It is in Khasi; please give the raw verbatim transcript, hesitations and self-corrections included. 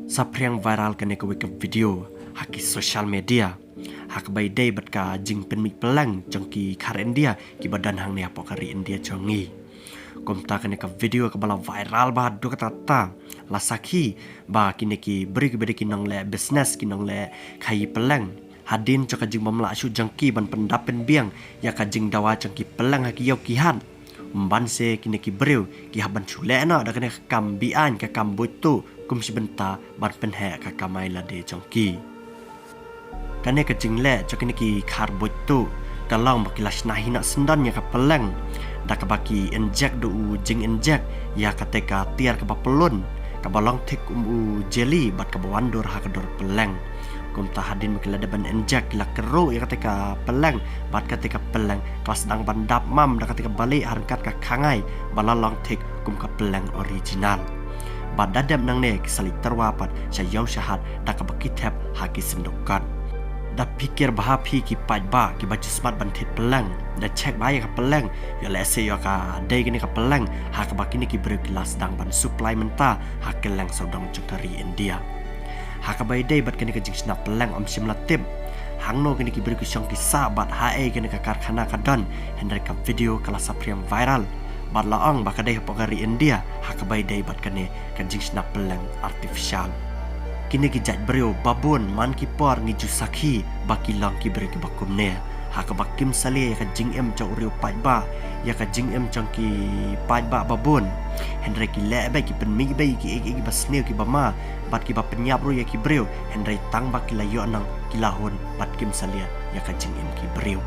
Saphriang viral kane kawei ka video ha ki social media, ha kaba ïadei bad ka jingpynmih pylleng jong ki khar India kiba don hangne hapoh ka ri India jong ngi. Kumta kane ka video kaba la viral bha haduh katta katta, la sakhi ba kine ki briew kiba dei ki nongleh business, ki nongleh khaii pylleng, hadien jong ka jingbym lah shuh jong ki ban pyndap pynbiang ïa ka jingdawa jong ki pylleng ha ki ïew ki hat, ym ban se kine ki briew ki hap ban shu leh noh da kane ka kam be-aiñ, ka kam buit tuh, kum shi bynta ban pynheh ka kamai lade jong ki. Kane ka jingleh jong kine ki khar buit tuh ka long ba ki la shna hi noh syndon ïa ka pylleng da kaba ki injek da u jinginjek ïa kata ka tiar kaba pyllun, kaba long thik kum u jelly bad kaba wan dur ha ka dur pylleng. Kumta hadien ba ki la dep ban injek, ki la kyrhuh ïa kata ka pylleng, bad kata ka pylleng ka la sdang ban dap mam da kata ka balieh ha ryngkat ka khangai ba la long thik kum ka pylleng original. Bad da dep nangne ki sa leit tyrwa pat sha ïew sha hat da kaba ki thep ha ki synduk kot. Da pyrkhat bha phi ki paidbah kiba ju smat ban thied pylleng, da check bha ïa ka pylleng, ïoh lehse ïoh ka dei kane ka pylleng ha kaba kine ki briew ki la sdang ban supply mynta ha kylleng sawdong jong ka ri India. Ha kaba ïadei bad kane ka jingshna pylleng, ym shym la tip hangno kine ki briew ki shong ki sah bad haei kane ka karkhana ka don, hynrei ka video ka la saphriang viral bad la ong ba ka dei hapoh ka ri India ha kaba ïadei bad kane ka jingshna pylleng artificial. Kine ki jait briew babun man ki por ngi ju sakhi ba ki long ki briew kiba kumne, ha kaba kim salia ïa ka jingim jong u riew paidbah, ïa ka jingim jong ki paidbah babun. Hynrei ki leh beit, ki pynmih beit kiei kiei kiba sniew kiba ma bad kiba pynïap ruh ïa ki briew, hynrei tang ba ki la ïoh nang ki la hun bad kim salia ïa ka jingim ki briew.